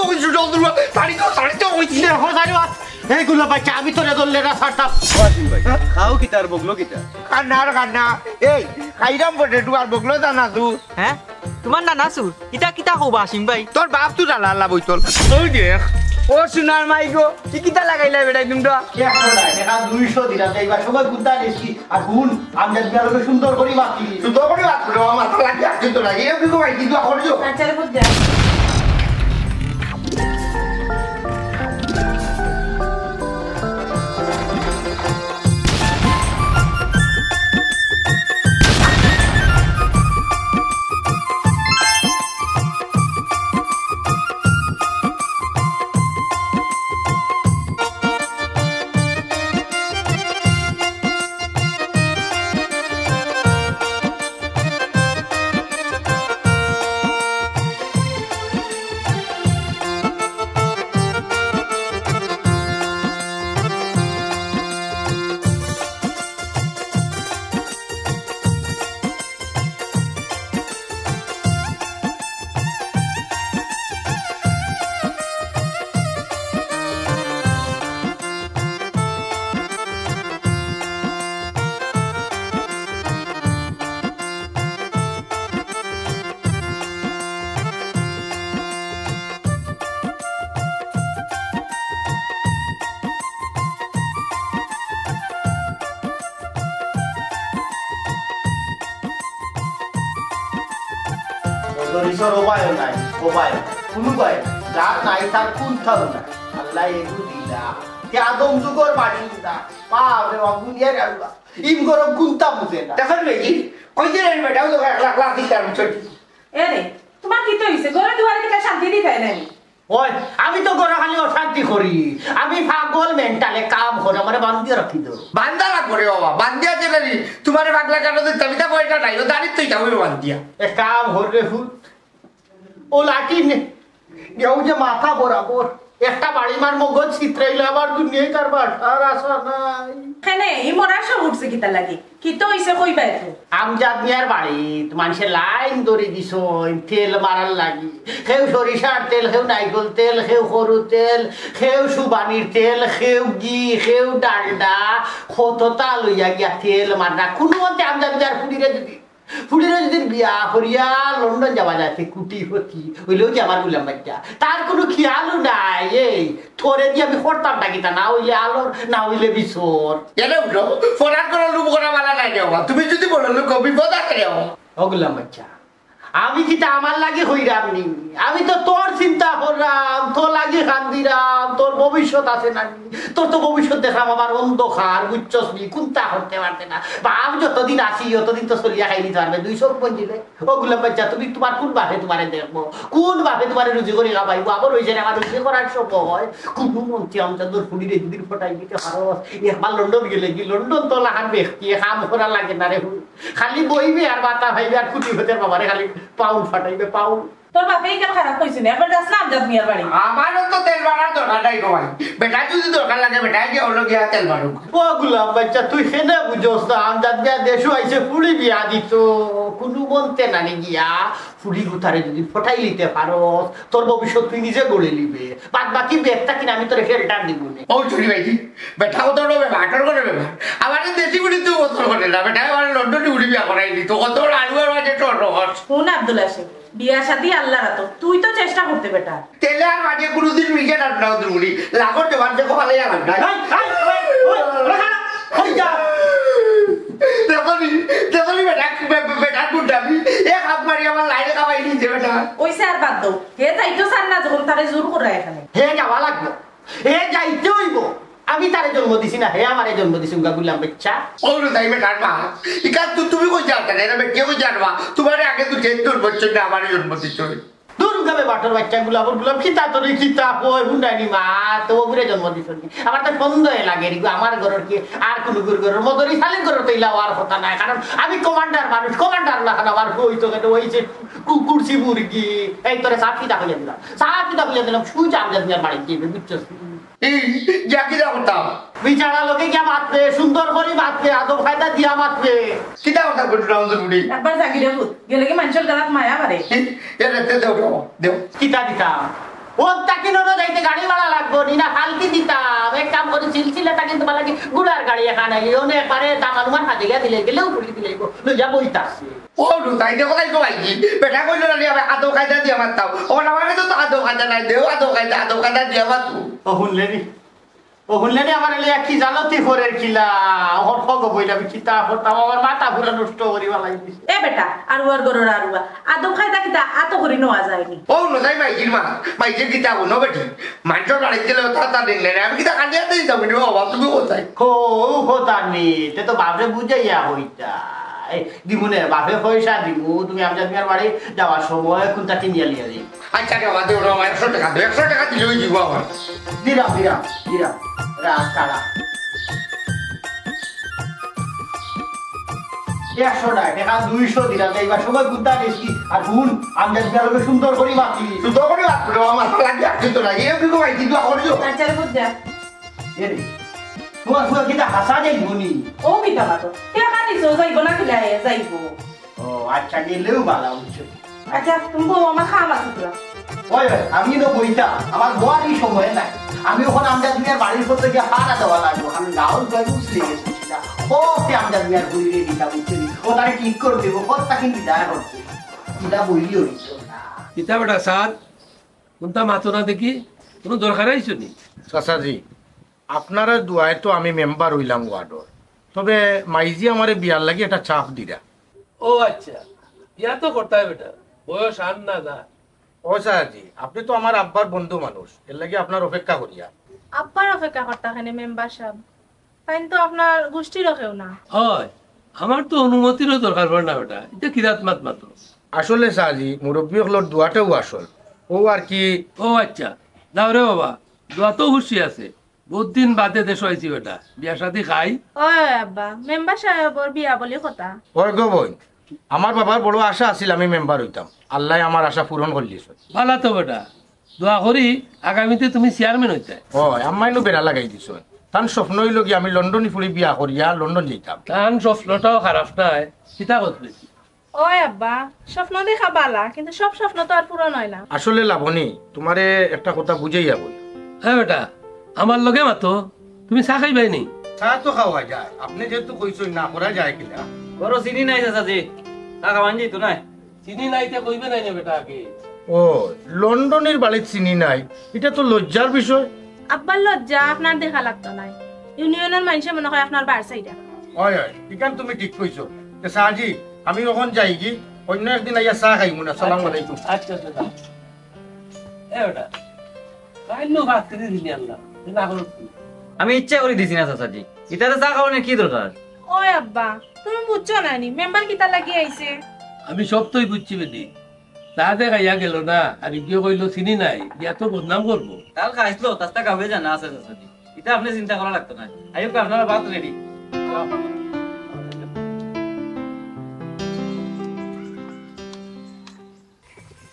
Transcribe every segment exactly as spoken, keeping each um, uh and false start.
ওই জুটল দুর্গা, তাড়ি তো, তাড়ি তো, ওই দিনে। দেখো, সাইডে বাত। এই গুলা বাচ্চা, আমি তোরে ধরলে না ছাড়তাম। ও আসিম ভাই, খাও কিতা আর বগলো কিতা? কান্না আর কান্না। এই, খাইরাম বটে, তুই আর বগলো জানা তুই। হ্যাঁ? তোমার নানা সুর? ইতা কিতা কও বা আসিম ভাই? তোর বাপ তো জানা আল্লাহ বইতল। ওই দেখ, ও সোনার মাই গো, কি কিতা লাগাইলা বেটাই তোমরা? একশো নাই, দেখা দুইশো দিলাম, তাই বা সবাই গুদ্দা দেশি। আর হুন, আমি যদি আলোকে সুন্দর করি বাকি, সুন্দর করি বাকি, আমার মাথা লাগে, আর কিন্তু লাগে, এরকম কিন্তু আমার কিন্তু আবার দিও। আচ্ছা রে, বুঝ যা। বদরিসর উপায় নাই, উপায়, কোনো উপায় নাই। যার নাই তার কুন্তাও নাই। আল্লাহ এগু দিলা। কে আদম যুগর বাসিন্দা। বাপ রে বাপ, দুনিয়ার আল্লাহ। ইম গরম কুন্তা বুঝে না। দেখো রে, কইতে রে বেটা, ও তো এক লাখ লাখ দিতে আমি চলি। এ রে, তোমার কিতা অইছে? ঘরে দুয়ারে কিতা শান্তি দিতায় নাই? ওই, আমি তো ঘরে খালি অশান্তি করি। আমি পাগল মেন্টালে কাম করে, আমারে বান্ধিয়া রাখি দেও। বান্ধা লাগবো রে বাবা, বান্ধিয়া দিলে নি, তোমারে পাগলা কাটা দিতে, আমি তো পয়সা নাই, ও দাঁড়িয়ে তুই যাবি বান্ধিয়া। এক কাম কর রে ফুল, ও লাঠি নে, গেউ যে মাথা বরাবর, একটা বাড়ি মার মগজ ছিতরাইলে আবার দুনিয়ায় তার বাসার আশা নাই। কেনে, ই মরার সব উঠছে কিতা লাগি? কিতা অইছে কইবা একটু? আমজাদ মিয়ার বাড়িত মানষে লাইন ধরি দিছইন তেল মারার লাগি। কেউ সরিষার তেল, কেউ নাইকল তেল, কেউ করু তেল, কেউ সুবানির তেল, কেউ ঘি, কেউ ডালডা, কততা লইয়া গিয়া তেল মাররা। কুনুমন্তে আমজাদ মিয়ার ফুড়িরে যদি, ফুড়িরে যদি বিয়া করিয়া লন্ডন যাওয়া যায়, তে কুটিপতি অইলেও যে আমার গুলাম বাচ্চা, তার কুনু খিয়ালও নাই। এই তোরে দিয়া আমি করতাম ডাকিতা, না অইলে আলোর, না অইলে বিছর। এরে উঠো, ফরার করে লুব করা বালা নাই রে বাবা। তুমি যদি বড় লোক হও, বিপদ আছে রে বাবা। ও গুলাম বাচ্চা, আমি কিতা আমার লাগি কইরাম নি? আমি তো তোর চিন্তা কররাম, তোর লাগি কান্দিরাম, তোর ভবিষ্যৎ আছে না নি? তোর তো ভবিষ্যৎ দেখরাম আবার অন্ধকার, বুঝছস নি? কুন্তা করতে পারতে না। বাপ যতদিন আছি, অতদিন তো চলিয়া খাই নিতে পারবে। দুই চোখ মঞ্জিলে। ও গুলাম বাচ্চা, তুমি তোমার কুন বাপে তোমারে দেখবো? কুন বাপে তোমারে রুজি করি খাবাইবো? আবার অইছে না, আমার রুজি করার সময় কুনুমন্তে আমজাদর ফুড়িরে যদি পটাই দিতে পারো, একবার লন্ডন গেলে কি, লন্ডন তো লাখান ব্যক্তি, কাম করা লাগে না রে। খালি বইবে আর বাতা খাইবে আর কুটিপতির বাবারে খালি পাউন্ড ফাটাইবে, পাউন্ড। তোর বাপে ইখান খারাপ কইছে না, একবার যাস না আমজাদ মিয়ার বাড়ি। আমারও তো তেল মারার দরকার নাই গো ভাই। বেটা যদি দরকার লাগে, বেটায় গিয়া অইলো গিয়া তেল মারুক। ও গুলাম বাচ্চা, তুই কেনে বুঝস না? আমজাদ মিয়া দেশো আইছে, ফুড়ি বিয়া দিত, কুনুমন্তে নানি গিয়া ফুড়ি গুতারে যদি পটাই লিতে পারস, তোর ভবিষ্যৎ তুই নিজে গড়ে লিবে। বাদ বাকি বেগটা কিনা আমি তোরে শেল্টার দিব নে। ও চুরি ভাইজি, বেটা কত বড় ব্যাপার, আটর করে ব্যাপার। আমার দেশি ফুড়ি তুই কত করে না, বেটা আমার লন্ডনি ফুড়ি বিয়া করাই দিত, কত বড় আলু আর মাঝে টোট রহস। হুন আব্দুল আসিফ, বিয়া শাদি আল্লাহর আতো, তুই তো চেষ্টা করতে বেটা। তেলে আর মাঝে কোনোদিন মিশে না, না ফুড়ি। লাখর জবান যে কপালে আর নাই। এই, এই, এই, ওই, ওই, খাড়া, ওই যা। দেখো নি, দেখো নি বেটা, বে-, বে-, বেটা গুন্ডামি। এক হাত মারি আমার লাইনে কামাই নিছে বেটা। ওই স্যার বাদ দাও, হে যাইতো স্যার না যখন তারে জোর করে এখানে। হে যাওয়া লাগবো। হে যাইতে অইবো। আমি তারে জন্ম দিছি না, হে আমারে জন্ম দিছে, উগা গুলাম বাচ্চা। ও রে, তাই বেটার মা। ইকা তু-, তুমি কই যাও কেন? এরা বেটিয়ে কই যাও মা? তোমারে আগে তো জেদ দূর করছো না, আমারে জন্ম দিছো। দূর উগা বে বাটর বাচ্চা, গুলাবর গুলাম, কিতা তোরে কিতা কয়, হুন্ডানি মা, তো ওগুরে জন্ম দিছো নি? আমার তো সন্দেহ লাগে রে, আমার ঘরর কি আর কোনো গুর ঘরর মদরি সালিম ঘরর তো ইলা অওয়ার কথা নাই, কারণ আমি কমান্ডার মানুষ, কমান্ডার না, আমার বই তো কেন ওই যে কু-, কুরসি মুরগি, এই তোরে সাফি দা হইয়া দিলাম, সাফি দা হইয়া দিলাম, সুই চাপ দিয়ে বাড়ি দিবে, বুঝছো? এই, গিয়া কিতা করতাম? বিচারা লোকে গিয়া মাতবে, সুন্দর করি মাতবে, আদব কায়দা দিয়া মাতবে। কিতা করতাম, একবার জাগি রে পুত, গেলে কি মানুষের গলাত মায়া বাড়ে? এই, এ রে, দে, দেও, দেও, দেও। কিতা দিতাম? ও, তাকি নন যাইতে গাড়ি ভাড়া লাগবো নি না, ফালতি দিতাম। এক কাম করি, সিলসিলা তাকি তোমার লাগি ঘোড়ার গাড়ি এখান আইলি, ওনে একবারে দামান উমান হাতে গিয়া দিলে গেলেও ঘুরি দিলে গো, লইয়া বইতাছি। ও, নু, তাই দেখো, তাই তো ভাইজি, বেটা কইলো না রে, আমি আদব কায়দা দিয়া মারতাম। ও, আমার কাছে তো আদব কায়দা নাই, দেও আদব কায়দা, আদব কায়দা দিয়া মারতো। ও, শুনলে নি? ও, শুনলে নি? আমার এলে কি জালতি করের কিলা, ওর ফগ বইলে আমি কিতা করতাম, আমার মাথা পুরা নষ্ট করি বালাই দিছে। এ বেটা, আরুয়ার গরুর আরুয়া, আদব কায়দা কিতা আতো করি নেওয়া যায়নি। ও, নজাই মাইজির মা, মাইজির কিতা হুনো বেটি, মাইজর বাড়িত গেলে ও তাড়াতাড়ি নেন, আমি কিতা কান্দিয়াতে দিতাম, কিন্তু বাবা তুমি কোথায়? ও, ও কথা নি, তে তো বাপরে বুঝাইয়া হইতা। এই, দিমুনে, বাপে পয়সা দিমু, তুমি আমজাদ মিয়ার বাড়ি যাওয়ার সময় কোনটা কিনিয়া লিয়া দিই। আচ্ছা, রে বাবা, দেও, আমার একশো টাকা দেও, একশো টাকা দিলে ওই দিব আমার। দিলাম, দিলাম, দিলাম। রাখ, কাড়া। একশো না, টাকা দুইশো দিলাম, এইবার সময় গুদ্দা বেশি। আর হুন, আমজাদ মিয়ার লগে সুন্দর করি মাতি। সুন্দর করি মাত করো, আমার লাগে, আপনি তো লাগে, এমনি তো ভাই, কিন্তু আমার আচ্ছা, রে বুঝা। এ রে, তোমার ফুয়া কিতা হাসা যাইব নি? ও কিতা মাতো? টাকা নিছো, যাইব না কিলা, এ যাইব। ও, আচ্ছা, গেলেও বালা, বুঝছো? আচ্ছা, তুমি বউ, আমার খাম আছে তোরা। ওই, ওই, আমি তো বইতা, আমার বউর এই সময় নাই। আমি ওখানে আমজাদ মিয়ার বাড়ির পথে গিয়া পাড়া দেওয়া লাগবো। আমি গাউন জয় মুসলিম গেছি সেটা। ও, সে আমজাদ মিয়ার বই রে দিতা, বুঝছো নি? ও তারে ঠিক করে দেবো, ও তাকে বিদায় করতে। কিতা বইলি হইতো না। কিতা বেটা স্যার, কোনটা মাতো না দেখি? কোনো দরকার আইছো নি? চাচাজি, আপনারা দুয়ায় তো আমি মেম্বার হইলাম ওয়ার্ডর, তবে মাইজি আমারে বিয়ার লাগি একটা চাপ দিরা। ও আচ্ছা, বিয়া তো করতায় বেটা, বয়স আর না যা। ও চাচাজি, আপনি তো আমার আব্বার বন্ধু মানুষ, এর লাগি আপনার অপেক্ষা করিয়া। আব্বার অপেক্ষা করতা কেনে মেম্বার সাহেব? তাইন তো আপনার গোষ্ঠীরও কেউ না। হয়, আমার তো অনুমতিরও দরকার পড়ে না বেটা, এটা কিরাত মাত মাত্র। আসলে চাচাজি, মুরব্বী অকলর দুয়াটাও আসল। ও আর কি। ও আচ্ছা, যাও রে বাবা, দোয়া তো খুশি আছে। বহুত দিন বাদে দেশো আইছি বেটা, বিয়া শাদি খাই। ওই আব্বা, মেম্বার সাহেবর বিয়া বলি কথা। ওই গো বইন, আমার বাবার বড় আশা আছিল আমি মেম্বার হইতাম, আল্লায় আমার আশা পূরণ করলিছইন। ভালা তো বেটা, দোয়া করি আগামীতে তুমি চেয়ারম্যান হইতায়। ওই আম্মাইনও বেড়া লাগাই দিছইন, তান স্বপ্ন হইল কি আমি লন্ডনি ফুড়ি বিয়া করিয়া লন্ডন যাইতাম। তান স্বপ্নটাও খারাপ নায়, কিতা করবে? ওই আব্বা, স্বপ্ন দেখা বালা, কিন্তু সব স্বপ্ন তো আর পূরণ হয় না। আসলে লাবণী, তোমারে একটা কথা বুঝাইয়া বই। হ্যাঁ বেটা, আমার লগে মাতো, তুমি চা খাইবায় নি? চা তো খাওয়া যায়, আপনি যেহেতু কইছইন না করা যায় কিনা। ঘরো চিনি নাই চাচাজি, চা খাওয়ান যাইতো নায়। চিনি নাই তে কইবে নাই না বেটা আগে। ও, লন্ডনির বাড়িত চিনি নাই, এটা তো লজ্জার বিষয়। আব্বার লজ্জা আপনার দেখা লাগতো নায়, ইউনিয়নর মাইনষে মনে হয় আপনার বার চাইরা। হয়, হয়, ইখান তুমি ঠিক কইছো। তে চাচাজি, আমি অখন যাইগি, অন্য একদিন আইয়া চা খাইমু না। আসসালামু আলাইকুম। আচ্ছা, আচ্ছা, যাও। এ বেটা, কাইল নো ভাত খেতে দিলি আল্লাহ, তুই না করো কি? আমি ইচ্ছা করি দিছি না চাচাজি, ইতারে চা খাওয়ানোর কি দরকার? ওই আব্বা, তুমি বুঝছো না নি, মেম্বার কিতা লাগি আইছে? আমি সব তোই বুঝছি বেটি, চা দে খাইয়া গেল না, আর ইগিয়ে কইলো চিনি নাই, গিয়া তো বদনাম করবো। তার খাইছলো, তাস্তা কাউকে জানা আছে চাচাজি। ইতা আপনি চিন্তা করা লাগতো না। আইও, আপনারা ভাত রেডি।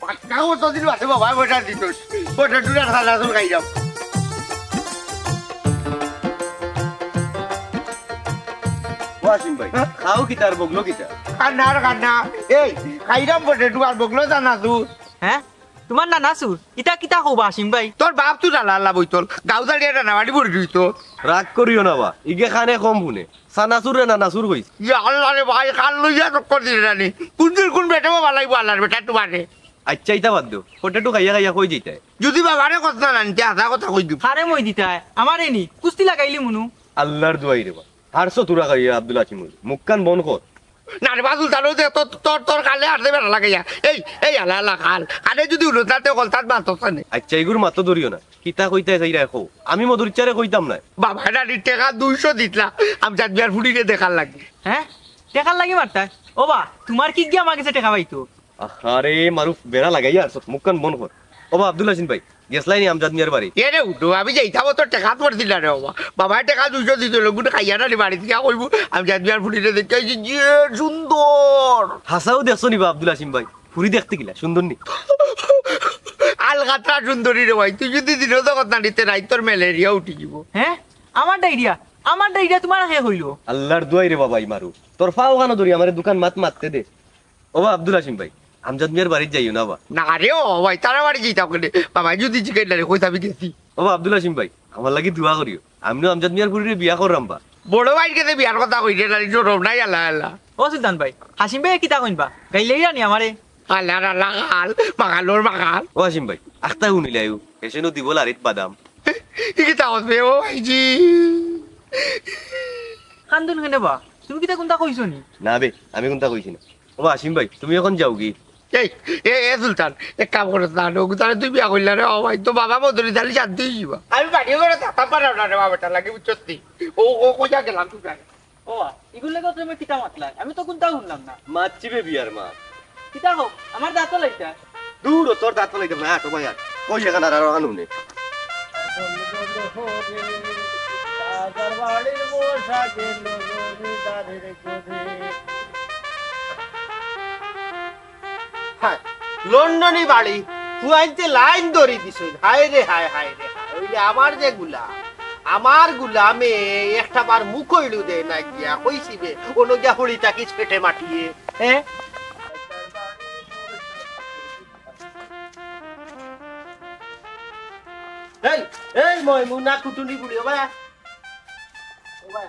পাক্কা মতো দিল আছে বাবা, বইটা দিত। বইটা দুটা খানা চুল খাই যাও। ওয়াসিম ভাই, হ্যাঁ? খাও কিতা আর বগলো কিতা? খানা আর খানা। এই, খাইলাম বটে, তুই আর বগলো জানা তুই। হ্যাঁ? তোমার নানা চুর? ইতা কিতা কও বা আসিম ভাই? তোর বাপ তো জালা আল্লাহ বইতল, গাউ জালিয়া নানা বাড়ি পড়ি রইতো। রাগ করিও না বা, ইগে কানে কম হুনে। চানাচুর রে নানাচুর কইছ। ইয়া আল্লাহ রে ভাই, কান লইয়া টক্কর দিলে জানি। কোন দিন কোন বেটা বাবা লাগবো আল্লাহর বেটা তোমারে। আচ্ছা, ইতা বাদ দেও। পটেটো খাইয়া খাইয়া কই যাইতায়? যদি বাবারে কথা না জানতে, হাছা কথা কই দিব। হারে মই দিতায়, আমারে নি, কুস্তি লাগাইলি মুনু। আল্লাহর দুয়াই রে বা। হারছো তোরা খাইয়া আব্দুল হাকিম অইল। মুখখান বন্ধ কর। না রে বাদুল, জানো যে তোর, তোর, তোর কালে আর দেবে না লাগে যা। এই, এই আলা আলা কাল। কানে যদি উলো তাতে কল তাত মাত হচ্ছে না। আচ্ছা, এগুর মাত ধরিও না। কিতা কইতায় চাইরায় কও। আমি মধুর ইচ্ছারে কইতাম না। বাবা, নানি টেকা দুইশো দিতলা। আমি জাত বিয়ার ফুড়িরে দেখার লাগি। হ্যাঁ? টেকার লাগি মারতায়? ও বা, তোমার কি গিয়া আমার গেছে টেকা পাইতো? আরে মারুফ, বেড়া লাগাইয়া আর মুখখান বন্ধ কর। ও বা আব্দুল হাসিন ভাই, গেছলায় নি আমজাদ মিয়ার বাড়ি? এ রে উঠো, আমি যাইতাম তো টেকা তোর দিলা রে বাবা। বাবায় টেকা দুইশো দিত, লোকগুলো খাইয়া না রে বাড়ি থেকে কইবো, আমজাদ মিয়ার ফুড়িরে দেখতে আইছি, যে সুন্দর। হাছাউ দেখছো নি বা আব্দুল হাসিম ভাই? ফুড়ি দেখতে কিলা, সুন্দর নি? আলকাতরা সুন্দরী রে ভাই, তুই যদি দিনও তো কথা নিতে নাই, তোর ম্যালেরিয়া উঠি দিব। হ্যাঁ? আমার ডায়রিয়া? আমার ডায়রিয়া তোমার কে কইলো? আল্লাহর দুয়াই রে বাবা, ই মারু। তোর পাও কানো ধরি আমারে দুখান মাত মাততে দে। ও বা আব্দুল হাসিম ভাই, আমজাদ মিয়ার বাড়িত যাইও না বা। না রে, ও ভাই, তারা বাড়ি যাইতাম কেনে? বাবা, যদি জিকাই না রে, কইতা আমি গেছি। ও বা আব্দুল হাসিম ভাই, আমার লাগি দোয়া করিও। আমি নু আমজাদ মিয়ার ফুরিরে বিয়া কররাম বা। বড় ভাইর গেছে বিয়ার কথা কইরে না, শরম নাই, আল্লাহ, আল্লাহ। ও সুলতান ভাই, হাসিম ভাই কিতা কইন বা? গাইলেই রানি আমারে। আল্লাহ, আল্লাহ, গাল, বাগালোর বাগাল। ও হাসিম ভাই, আখতা হুনিলাইও, হেষে নু দিব লারিত বাদাম। ই কিতা কস বে, ও ভাইজি? কান্দন কেনে বা? তুমি কিতা কুনতা কইছো নি? না বে, আমি কুনতা কইছি না। ও হাসিম ভাই, তুমি অখন যাওগি। এই, এ, এ সুলতান, এক কাম করো না, নগুতারে তুই বিয়া করলে রে, ও ভাই, তো বাবা মদরি তাহলে শান্তি হইবা। আমি বাড়িও করে থাকতাম পারলাম না রে বাবা, তার লাগে বুঝছস নি? ও, ও, কইয়া গেলাম তুই জানে। ও, ইগুর লাগি তুমি কিতা মাতলা? আমি তো কুনতা হুনলাম না। মাতছি বে বিয়ার মা। কিতা হোক, আমার দাঁত লাইতা। দূর, তোর দাঁত লাইতাম না, আটো ভাই আর। কই এখান আর, আর আনো নে। হায়, লন্ডনী বাড়ি, ফুয়াইন্তে লাইন ধরি দিছইন। হায় রে হায়, হায় রে হায়। ওই যে আমার যে গুলাম, আমার গুলামে একটা বার মুখ হইলু দে না গিয়া, কইছি বে, অনো গিয়া হুড়ি থাকিস পেটে মাটিয়ে। হ্যাঁ? এই, এই ময়মুনা কুটুনি বুড়ি, ও ভাই। ও ভাই।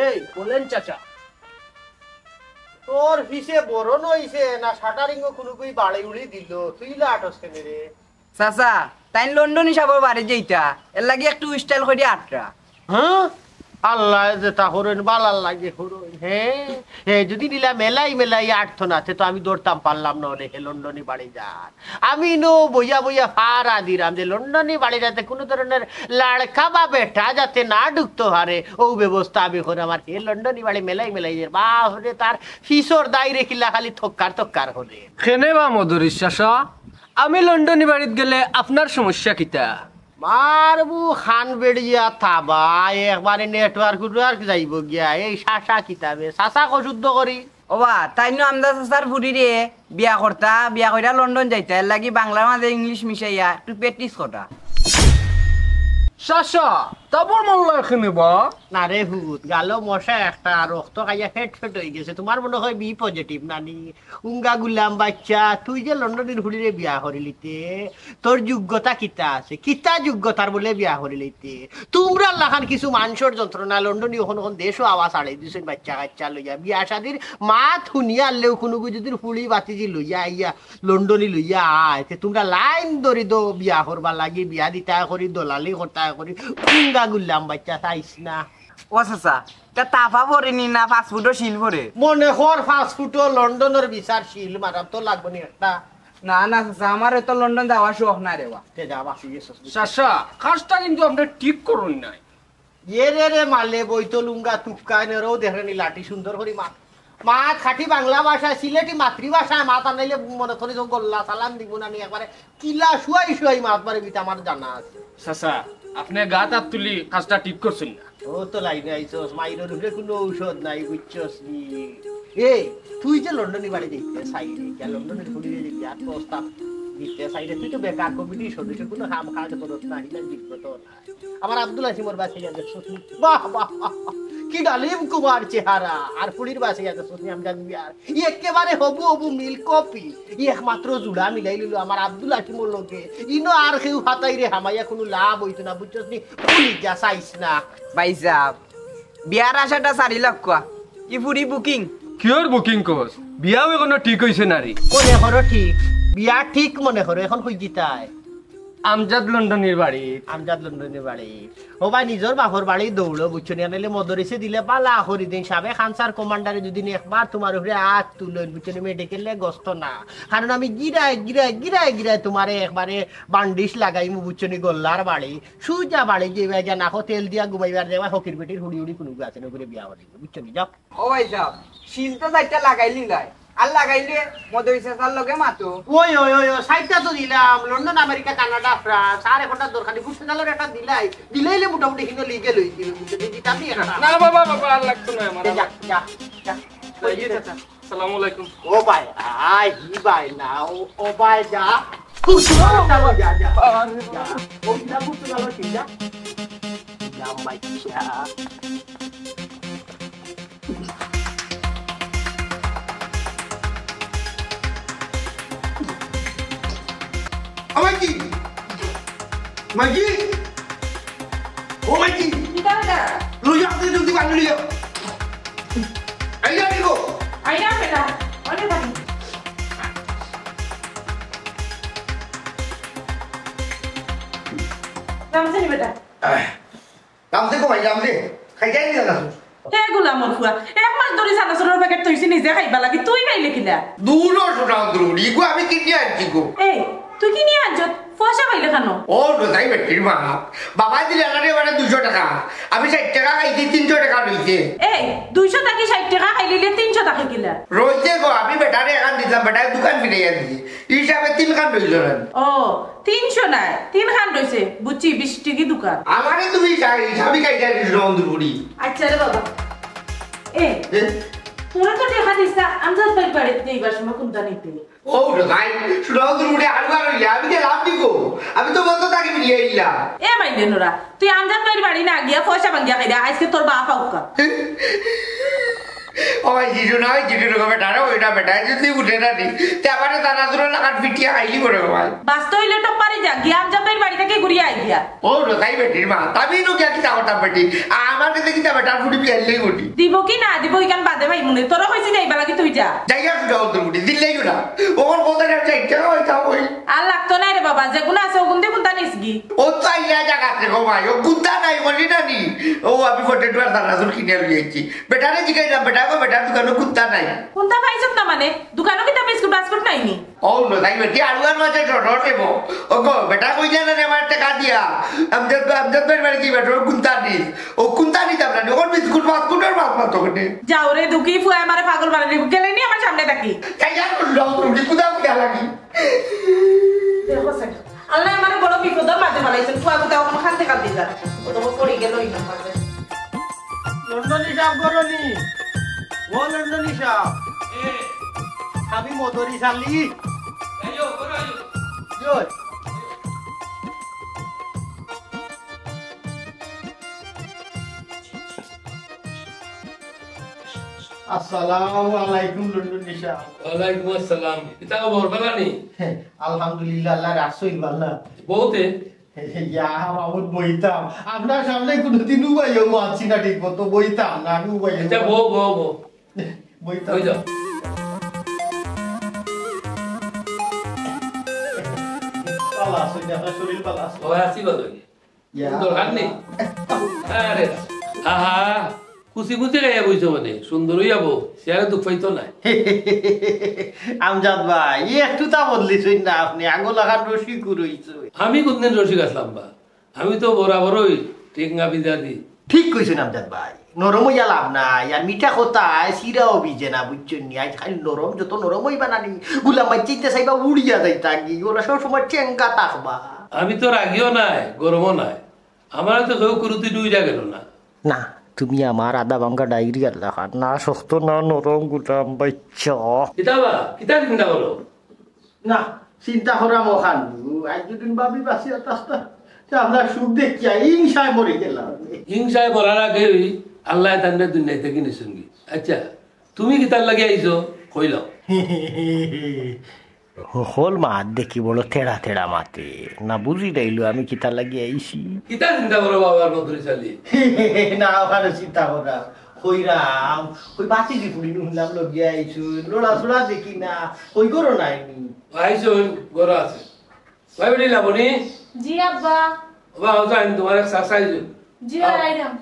এই, বলেন চাচা। তোর পিছে বড় নইছে না, শাটারিংও কুনুগুই বাড়ি উড়ি দিল, তুই ইলা আটস কেনে রে? চাচা, তাইন লন্ডনী সাবর বাড়ি যাইতা, এর লাগি একটু স্টাইল করি আটরা। হ্যাঁ? আল্লায় যেতা করইন, বালার লাগি করইন, হ্যাঁ? হে যদি নিলা মেলাই মেলাই আটতো না, তে তো আমি ধরতাম পারলাম না রে, হে লন্ডনী বাড়ি যার। আমি নু বইয়া বইয়া ফারা দিরাম যে লন্ডনী বাড়ি যাতে কুনু ধরনের লাড়কা বা বেটা যাতে না ঢুকতো পারে, ও ব্যবস্থা আমি করি আমার। হে লন্ডনী বাড়ি মেলাই মেলাই যে বাপরে, তার ফিসর দাইরে কিলা খালি থক্কার থক্কার করে। কেনে বা মদরিস চাচা, আমি লন্ডনী বাড়িত গেলে আপনার সমস্যা কিতা? মারবু খান বেড়িয়া থাবা, একবারে নেটওয়ার্ক উটওয়ার্ক যাইব গিয়া। এই শাসা কিতাবে, শাসা কো শুদ্ধ করি। ওবা, তাইন নু আমজাদ চাচার ফুরিরে বিয়া করতা, বিয়া কইরা লন্ডন যাইতা, এর লাগি বাংলার মাঝে ইংলিশ মিশাইয়া একটু প্র্যাকটিস করতা। চাচা, তাবর মাল্লা এখানে বা? না রে হুত, গালো মশা একটা, রক্ত খাইয়া ফেট ফেট হয়ে গেছে। তোমার মনে হয় বি পজিটিভ নানি? উঙ্গা গুলাম বাচ্চা, তুই যে লন্ডনীর ফুরিরে বিয়া করিলিতে, তোর যোগ্যতা কিতা আছে? কিতা যোগ্যতার বলে বিয়া করিলিতে? তোমরা লাখান কিছু মানষর যন্ত্রণা, লন্ডনী অখন অখন দেশও আওয়া ছাড়ি দিছইন বাচ্চা কাচ্চা লইয়া। বিয়া শাদির মাত হুনিয়া আনলেও কুনুগু যদি ফুড়ি বাতিজি লইয়া আইয়া, লন্ডনী লইয়া আয়, তে তোমরা লাইন ধরি দো বিয়া করবার লাগি, বিয়া দিতা করি, দলালি করতা করি, উঙ্গা গুলাম বাচ্চা চাইস না। ও চাচা, তা তাফা পড়েনি না পাঁচ ফুটও শিল পড়ে? মনে কর পাঁচ ফুটও লন্ডনর বিচার শিল মারার তো লাগবো নি একটা। না, না, চাচা, আমার তো লন্ডন যাওয়ার শখ নাই রে বা। তে যা, বাঁচি গেছস। চাচা, কাজটা কিন্তু আপনি ঠিক করুন নাই। এ রে রে মালে বইতো লুঙ্গা তুক্কা নেরও দেখেনি লাঠি সুন্দর করি মাত। মাত খাঁটি বাংলা ভাষায়, সিলেটি মাতৃভাষায় মাত আনাইলে মনে করি তো গল্লা সালাম দিব না নি একবারে। কিলা শুয়াই শুয়াই মাত মারে বিতা আমার জানা আছে। চাচা, আপনি গাত আত তুলি কাজটা ঠিক করছেন না। ও তো লাইনে আইছস, মাইরর উপরে কোনো ঔষধ নাই, বুঝছস নি? এই, তুই যে লন্ডনী বাড়ি দেখতে চাইরে, কে লন্ডনের ফুরিরে দেখতে আর প্রস্তাব দিতে চাইরে, তুই তো বেকার কমিটির সদস্য, কোনো কাম কাজ করস না, হিলা যোগ্য তো না। আমার আব্দুল হাসিমর বাসে গিয়া দেখছস নি? বাহ, বাহ, বাহ, বাহ। কি ডালিম কুমার চেহারা। আর ফুরির বাসে গিয়া দেখছস নি আমজাদ মিয়ার? ই একেবারে হবু হবু মিল কপি। ই একমাত্র জুড়া মিলাই লিল আমার আব্দুল হাসিমর লগে। ইনো আর কেউ ফাতাইরে হামাইয়া কোনো লাভ হইতো না, বুঝছস নি? ফুরি যা চাইস না। ভাই সাহেব, বিয়ার আশাটা সারি লাখ কোয়া। ই ফুরি বুকিং। কিয়র বুকিং কস? বিয়াও এখনো ঠিক হইছে না রে। মনে করো ঠিক। বিয়া ঠিক মনে করো, এখন কই জিতায়? আমজাদ লন্ডনীর বাড়ি। আমজাদ লন্ডনীর বাড়ি। ও ভাই, নিজর বাপর বাড়ি দৌড়ো, বুঝছো নি? নাইলে মদরিসে দিলে বালা করি দিন। সাবেক আনসার কমান্ডারে যদি নি একবার তোমার উপরে আত তুলইন, বুঝছো নি? মেডিকেলে গস্ত না। কারণ আমি গিরায়, গিরায়, গিরায়, গিরায় তোমারে একবারে বান্ডিশ লাগাইমু, বুঝছো নি? গল্লার বাড়ি। সুজা বাড়ি যে ভাই গিয়া নাকো তেল দিয়া ঘুমাইবার দেওয়া, হকির বেটির হুড়ি হুড়ি কোনো গাছের উপরে বিয়া করি, বুঝছো নি? যাও। ও ভাই সাহেব, শিল তো চাইরটা লাগাইলি লাই, আর লাগাইলে মদরিসে তার লগে মাতো। ওই, ওই, ওই, ওই, চাইরটা তো দিলাম, লন্ডন, আমেরিকা, কানাডা, ফ্রান্স, আর একটা দরকারি পুরতুগালর একটা দিলাই, দিলাইলে মোটামুটি কিন্তু লিগে লই দিবে, বুঝছো নি? দিতাম নি একটা। না বাবা, বাবা, আর লাগতো না আমার। যা, যা, যা। ওই যে চাচা। আসসালামু আলাইকুম। ও ভাই, আয়, হি ভাই না, ও, ও ভাই, যা। খুব সুন্দর একটা ভাই, যা, যা। আরে যা। ও যা, খুব সুন্দর হচ্ছে, যা। যা, ভাই, যা। মাইজি! ও মাইজি! কিতা বেটা? লইয়া আপনি জলদি বান্ধি লইয়া। আইয়া দিব। আইয়া বেটা। ওরে বাবা। নামছে নি বেটা? নামছে কমাই, নামছে। খাইতে আইনি না। হে গোলামর ফুয়া, এক মাস ধরি চানাচুরর প্যাকেট থইছি নিজে খাইবা লাগি, তুই পাইলে কিলা? দূর ও সোনা অন্তরুড়ি, ইগু আমি কিনিয়া আনছি গো। এই, তুই কিনিয়া আনছত? পয়সা পাইলে কেনে? ও, রোজাই বেটির মা। বাবা দিলে আমারে মানে দুইশো টাকা। আমি ষাইট টাকা খাইছি, তিনশো টাকা রইছে। এই, দুইশো থাকি ষাইট টাকা খাইলিলে তিনশো টাকা কিলা? রইছে গো, আমি বেটারে এখান দিতাম, বেটারে দুখান ফিরাইয়া দিছে। হিসাবে তিনখান রইল না। ও, তিনশো নায়, তিনখান রইছে, বুঝছি, বিশ টিকি দুখান। আমারে তুমি চাই, হিসাবি কাইটা দিস না, অন্তরুড়ি। আচ্ছা রে বাবা। এ, এ? তোরা তো দেখা দিস না, আমজাদ ভাইর বাড়িত যাইবার সময় কুন্তা নিতে। ও রে ভাই, সোনা অন্তরুড়ি আড়ুয়া রইলে, আমি গেলাম নি গো? আমি তো বন্ধ থাকি ফিরিয়া আইলাম। এ মাইলে নোরা, তুই আমজাদ ভাইর বাড়ি না গিয়া পয়সা ভাঙ্গিয়া খাইরা, আইজকে তোর বাপ আউক্কা। ও ভাই, জিজু না, ওই জিজু রকম বেটা, ওই না বেটা, যদি উঠে না নি, তে আমারে তারা দুটো লাখান ফিটিয়া খাইলি করে ভাই। বাঁচতে হইলে টপ পারি যা, গিয়া আমজাদ ভাইর বাড়ি থাকি ঘুরিয়া আই গিয়া। ও রোজাই বেটির মা, আমি নো গিয়া কিতা করতাম বেটি? আমার কাছে কিতা বেটা ফুটি বিয়াইলেই ঘটি। দিব কি না দিব, ইখান বাদে ভাই মনে, তোরা কইছি যাইবা লাগি তুই যা। যাইয়া সুজা অন্তর ফুটি, দিলেই না। ওর কথা না চাই, কেন হইতাম ওই? আর লাগতো না রে বাবা, যেগুন আছে ওগুন দিয়ে কুন্তা নিসগি। ও তো আইলা জাগাত রে গো ভাই, ও কুন্তা নাই বলি না নি। ও আমি ফটে টুয়ার দানা চুল কিনে লই আইছি। বেটারে জিগাইলাম, বেটা গো, বেটার দোকানো কুন্তা নাই। কুন্তা পাইছত না মানে? দোকানো কিতা বিস্কুট বাস্কুট নাই নি? ও লো, তাই বেটি আড়ুয়ার মাঝে ডর ডর দেবো। ও গো, বেটা কইলে না রে আমার টাকা দিয়া। আমজাদ, আমজাদ ভাইর বাড়ি কি বেটা, ও কুন্তা নিস? ও কুন্তা নিতাম না, ওর বিস্কুট বাস্কুট আর ভাত ভাত ওখানে। যাও রে, দুঃখী ফুয়া আমারে পাগল বানানি, গেলে নি আমার সামনে থাকি। তাই আর করলো, তুমি কুদা কুদা লাগি। দেখো স্যার, আল্লাহ আমারে বড় বিপদর মাঝে ফালাইছেন, ফুয়া কোথাও কোনো খান থেকে দিলা। ও তো পড়ে গেল এই মাঝে। লন্ডনী সাহেব গরনি, ও লন্ডনী সাহেব। আমি মদরি শালি। আসসালামু আলাইকুম লন্ডনী সাহেব। ওয়ালাইকুম আসসালাম। ইতা খবর ভালা নি? আলহামদুলিল্লাহ, আল্লাহ রাখছইন ভালা। বউতে? ইয়া, মামুদ বইতাম। আপনার সামনে কোনোদিন উবাইও মারছি না ঠিক মতো, বইতাম না, আমি উবাইও আচ্ছা, বউ, বউ, বউ। বইতাম। বই যাও। ভালা আছইন, আপনার শরীর ভালা আছে? ও, আছি ভালা। ইয়া। দরকার নেই। আরে, আহা, কুচি কুচি গাইয়া বইছো মানে, সুন্দর হইয়া বউ, চেহারা দুঃখ পাইতো না। আমজাদ ভাই, ই একটু তা বদলিছইন না আপনি, আঙ্গুল আখান রসিক রইছে। আমি কোনদিন রসিক আসলাম বা? আমি তো বরাবরই ঠিক না বিদাদি। ঠিক কইছেন আমজাদ ভাই, নরম হইয়া লাভ নাই, আর মিঠা কথায় সিরাও ভিজে না, বুঝছেন নি? আজ খালি নরম, যত নরম হইবা না নি, গুলাম ভাই চিনতে চাইবা উড়িয়া যাইতা কি, ওরা সব সময় টেঙ্গা থাকবা। আমি তো রাগিও নাই, গরমও নাই, আমার তো কেউ কুরুতি ডুইরা গেল না। না, তুমি আমার আধা ভাঙ্গা ডায়রিয়ার লাখান, না শক্ত না নরম গুলাম বাইচ্চা। কিতা বা? কিতা চিন্তা করো? না, চিন্তা করাম অখান। আজ দুদিন ভাবি বাঁচিয়া থাকতা, তে আমরা সুখ দেখিয়া হিংসায় মরি গেলাম। হিংসায় মরার আগে ওই আল্লাহ তান্ডে দুনিয়া থেকে নিছেন কি? আচ্ছা, তুমি কিতার লাগি আইছো? কইলাও। হকল মাত দেখি বড় তেড়া তেড়া মাতে। না বুঝি লাইলো আমি কিতা লাগি আইছি। কিতা চিন্তা করো বাবার মধুরী চালি? না, ওখানে চিন্তা করা। কইরাম, কই বাতি দি ফুড়ি নুনলাম লগিয়া আইছো। লড়াচড়া দেখি না, কই করো নাইনি? আইছো, ঘর আছে। ভাই বেটি লাবণী? জি আব্বা। বাবা, আও তো আইন তোমার এক সাসাই। জি, আও। আইরাম।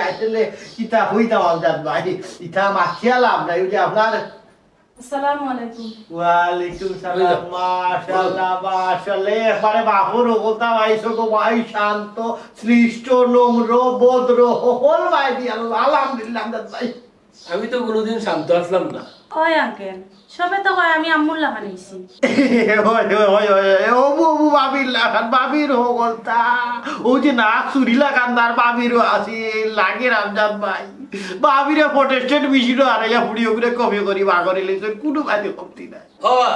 আসলে কিতা হইতাম আমজাদ ভাই, ইতা মাতিয়া লাভ নাই, ওই যে আপনার আসসালামু আলাইকুম। ওয়ালাইকুম সালাম। মাশাআল্লাহ, মাশাআল্লাহ। একবারে বাপর হকলতা ভাই, ছোট ভাই, শান্ত, সৃষ্ট, নম্র, ভদ্র, হকল ভাই দি আল্লাহ, আলহামদুলিল্লাহ, আমজাদ ভাই। আমি তো কোনোদিন শান্ত আসলাম না। ওই আঙ্কেল, সবে তো কয় আমি আম্মুর লাখান হইছি। ওই, ওই, ওই, ওই, ওই, ও বু, ও বু, ভাবির লাখান, ভাবির হকলতা। ও যে নাক চুরি লাখান তার ভাবিরও আছে, লাগে আমজাদ ভাই। ভাবিরে ফটোস্টেট মেশিনও হারাইয়া ফুড়ি ওগুলো কপি করি বাগরে লেছে, কোনো কাজে কমতি নাই। ও বা,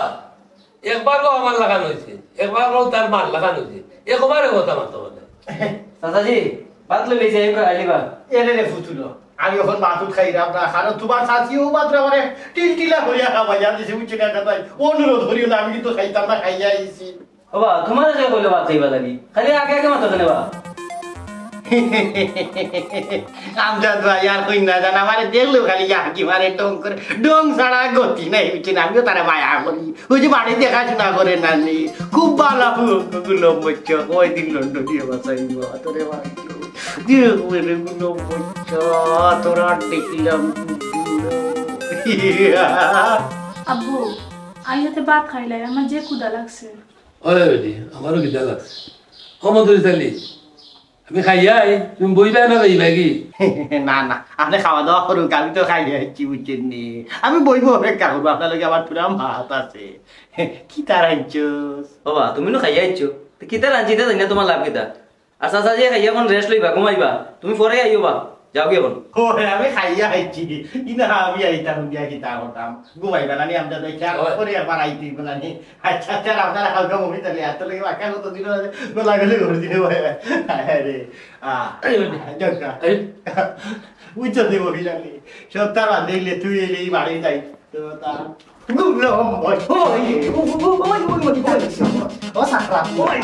একবার কও আমার লাখান হইছে, একবার কও তার মার লাখান হইছে, একবারে কথা মাতো বলে। চাচাজি, ভাত লই লইছে, এই কই আইলিবা। এরে রে ফুতুলো, আমি এখন ভাত খাইরাম না, কারণ তোমার চাচিও মাত্র আমারে টিলটিলা করিয়া খাওয়াইয়া দিছে, বুঝছো না, ভাই? অনুরোধ করিও না, আমি কিন্তু খাইতাম না, খাইয়া আইছি। ও বা, তুমারে কে কইলো ভাত খাইবার লাগি? খালি আগে আগে মাতো কেনে বা? আমজাদ ভাই, আর কইন না জান, আমারে দেখলেউ খালি ইয়ার্কি মারে, ঢং করে, ঢং ছাড়া গতি নাই, বুঝছইন? আমিও তারে মায়া করি। ওই যে বাড়ি দেখাশোনা করে না নি, খুব ভালা পুয়া, গুলম বইচ্চ, কয়দিন লন্ডনিয়ে বাঁচাইব, তোরে বাঁচাইব। যে করে গুলম বইচ্চ, তোরা দেখিলাম। আব্বু, আমি যাতে ভাত খাইলাই, আমার যে ক্ষুধা লাগছে। ওই বেটি, আমারও খিদা লাগছে। ও মধুরিতালি, আমি খাইয়াই, তুমি বইবায় না যাইবায় গি? না, না, আপনে খাওয়া দাওয়া করুক, আমি তো খাইয়া আইছি, বুঝছইন নি? আমি বইবো, অপেক্ষা করবো, আপনার লগে আমার পুরা মাত আছে। কিতা রানছস? ও বা, তুমি নু খাইয়া আইছো, তো কিতা রানছি ইতা জানিয়া তুমার লাভ কিতা? আর চাচা যে খাইয়া অখন rest লইবা, ঘুমাইবা, তুমি পরে আইও বা, যাও গি অখন। ওরে, আমি খাইয়া আইছি, ইনা আমি আইতাম গিয়া কিতা করতাম, ঘুমাইবা না নি, আমরা তো ইচ্ছা ওই। করে একবার আইতে বলা নি। আচ্ছা, আচ্ছা, আপনারা হালকা মুভি তাহলে, এত লাগে বাক্কা কত দিন হলো, গোলাগুলি করে দিলে ভাই। আরে, আ, এই বেটি। যাও গা। এই। বুঝছো নি মহিলা নি? সপ্তাহ বাদে এলে তুই এলে এই বাড়ি যাই। তো তা, গুলম বইচ্চ। ওই, ওই, ওই, ওই, ওই, ওই, ওই, ওই, ও সাকরা। ওই,